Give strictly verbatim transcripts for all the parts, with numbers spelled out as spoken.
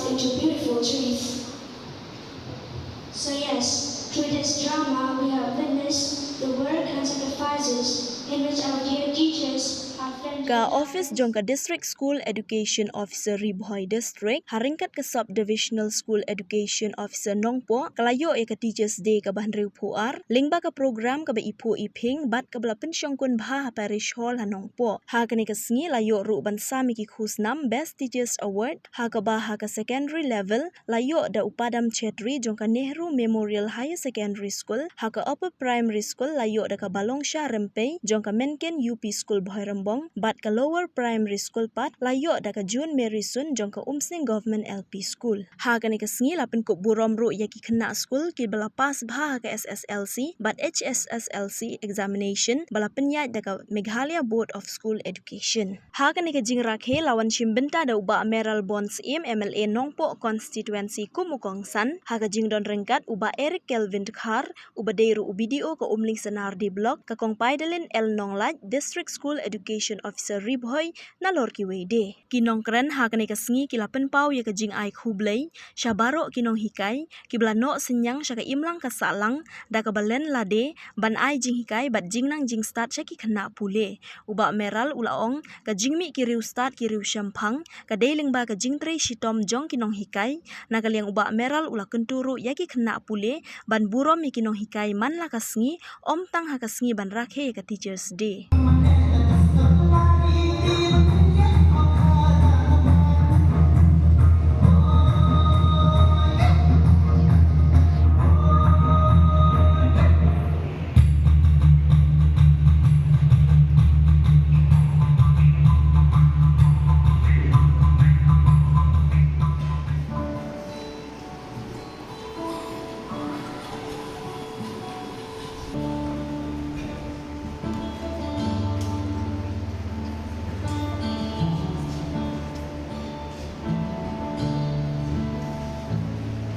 into beautiful trees. So yes, through this drama we have witnessed the work and sacrifices in which our dear teachers have done. Ka office jong ka District School Education Officer Ri Bhoi District, ha ryngkat ka Sub Divisional School Education Officer Nongpoh, ka la ïoh ïa ka Teachers Day kaba hynriew phew ar, lyngba ka program kaba i phuh i phieng bad kaba la pynshongkun bha ha Parish Hall ha Nongpoh. Ha kane ka sngi la ïoh ruh ban sam ïa ki khusnam Best Teachers Award, ha kaba ha ka secondary level la ïoh da u Padam Chetri jong ka Nehru Memorial Higher Secondary School, ha ka upper primary school la ïoh da ka Balongsha Rympei jong ka Menken U P School Bhoirymbong, bad ka lower primary school pat la ïoh da ka June Mary Sun jong ka Umsning Government L P School. Ha kane ka sngi la pynkup burom ruh ïa ki khynnah skul kiba la pass bha ha ka S S L C bad H S S L C examination ba la pynïaid da ka Meghalaya Board of School Education. Ha kane ka jingrakhe la wan shim bynta da u Bah Mayralborn Syiem, M L A Nongpoh Constituency kum u kongsan, ha ka jingdon ryngkat u Bah Eric Kelvin Dkhar, uba dei ruh u B D O ka Umling Synardi Block, ka Kong Paidalin L Nonglait, District School Education Officer Ri Bhoi, nalor kiwei de. Ki nongkren ha kane ka sngi ki la pynpaw ïa ka jingai khublei sha baroh ki nonghikai kiba la noh synñiang sha ka imlang ka sahlang da kaba len lade ban ai jinghikai bad jingnang jingstad sha ki khynnah pule. U Bah Mayral u la ong, ka jingmih ki riewstad ki riewshemphang ka dei lyngba ka jingtrei shitom jong ki nonghikai. Na ka liang u Bah Mayral u la kyntu ruh ïa ki khynnah pule ban burom ïa ki nonghikai man la ka sngi, ym tang ha ka sngi ban rakhe ïa ka Teachers Day.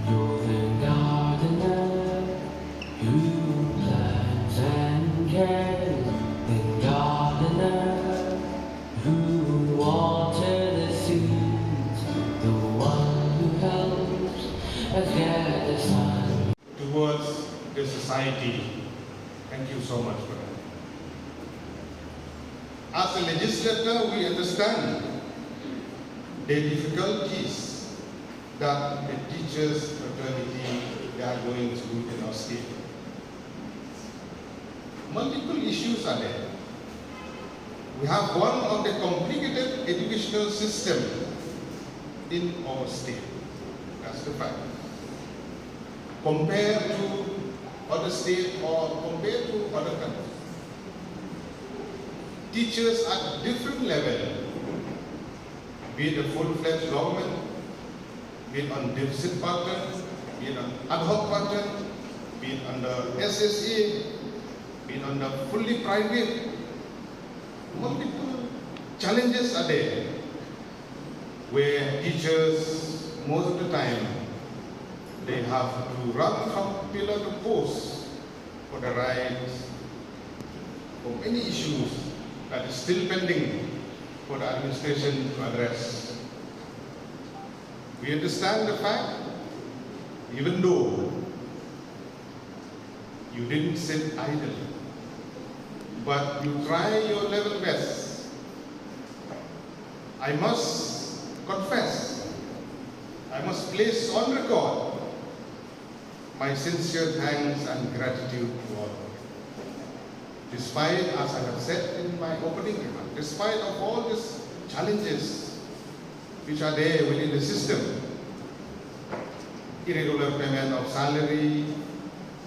You're the gardener who plants and cares, the gardener who waters the seeds, the one who helps us get the sun. Towards the society. Thank you so much for that. As a legislator, we understand the difficulties that the teachers fraternity they are going through in our state. Multiple issues are there. We have one of the complicated educational system in our state. That's the fact. Compared to other state or compared to other countries, teachers at different level, be it a full-fledged government, be it on deficit pattern, be it on ad hoc pattern, be it under S S A, be it under fully private, multiple challenges are there where teachers, most of the time, they have to run from pillar to post for the rights, for many issues that is still pending for the administration to address. We understand the fact, even though you didn't sit idle, but you try your level best. I must confess, I must place on record my sincere thanks and gratitude to all. Despite, as I have said in my opening remarks, despite of all these challenges which are there within the system, irregular payment of salary,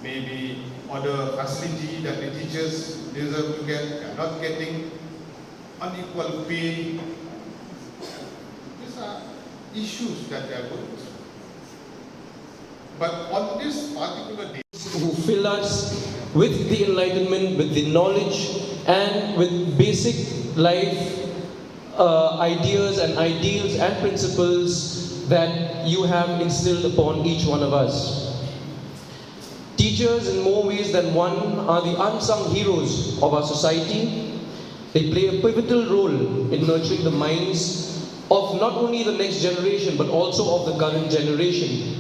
maybe other facility that the teachers deserve to get, they are not getting, unequal pay. These are issues that they are going through. But on this particular day, who fill us with the enlightenment, with the knowledge, and with basic life uh, ideas and ideals and principles that you have instilled upon each one of us. Teachers, in more ways than one, are the unsung heroes of our society. They play a pivotal role in nurturing the minds of not only the next generation but also of the current generation.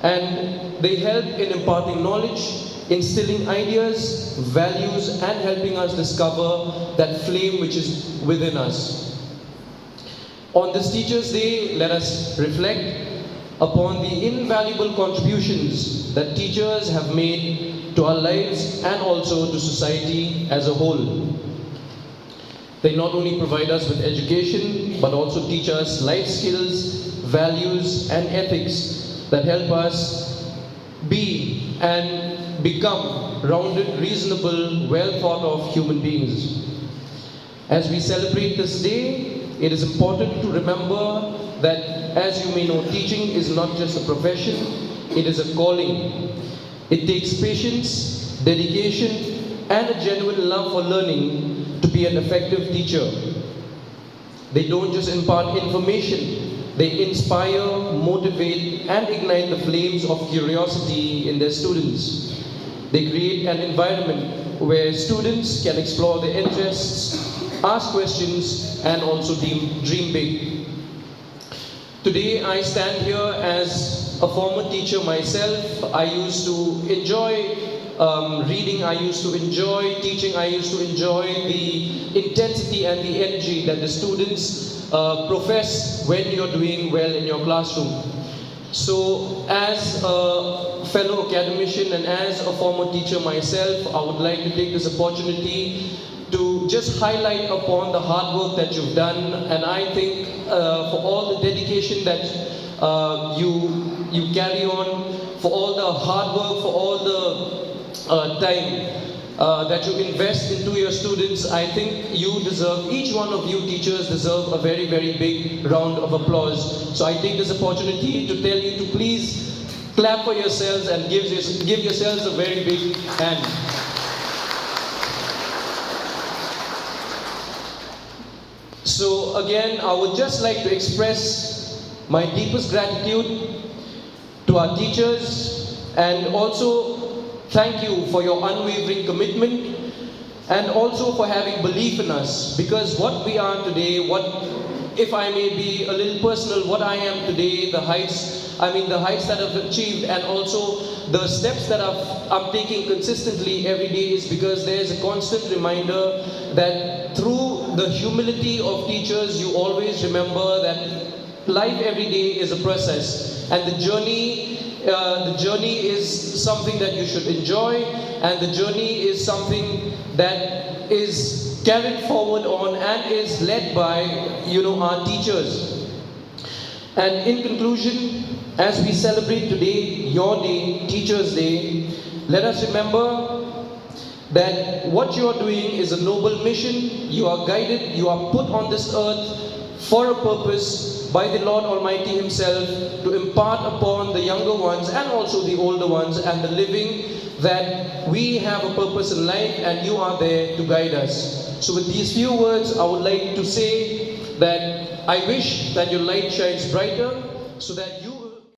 And they help in imparting knowledge, instilling ideas, values, and helping us discover that flame which is within us. On this Teachers' Day, let us reflect upon the invaluable contributions that teachers have made to our lives and also to society as a whole. They not only provide us with education, but also teach us life skills, values, and ethics that help us be and become rounded, reasonable, well thought of human beings. As we celebrate this day, it is important to remember that, as you may know, teaching is not just a profession, it is a calling. It takes patience, dedication, and a genuine love for learning to be an effective teacher. They don't just impart information, they inspire, motivate, and ignite the flames of curiosity in their students. They create an environment where students can explore their interests, ask questions, and also dream, dream big. Today, I stand here as a former teacher myself. I used to enjoy um, reading, I used to enjoy teaching, I used to enjoy the intensity and the energy that the students uh, profess when you're doing well in your classroom. So, as a fellow academician and as a former teacher myself, I would like to take this opportunity to just highlight upon the hard work that you've done, and I think uh, for all the dedication that uh, you you carry on, for all the hard work, for all the uh, time uh, that you invest into your students, I think you deserve, each one of you teachers deserve a very, very big round of applause. So I take this opportunity to tell you to please clap for yourselves and give, your, give yourselves a very big hand. So again, I would just like to express my deepest gratitude to our teachers and also thank you for your unwavering commitment and also for having belief in us, because what we are today, what, if I may be a little personal, what I am today, the heights, I mean, the heights that I've achieved, and also the steps that I've, I'm taking consistently every day is because there is a constant reminder that through the humility of teachers, you always remember that life every day is a process, and the journey, uh, the journey is something that you should enjoy, and the journey is something that is carried forward on and is led by, you know, our teachers. And in conclusion, as we celebrate today, your day, Teachers' Day, let us remember that what you are doing is a noble mission. You are guided, you are put on this earth for a purpose by the Lord Almighty Himself to impart upon the younger ones and also the older ones and the living that we have a purpose in life and you are there to guide us. So, with these few words, I would like to say that I wish that your light shines brighter so that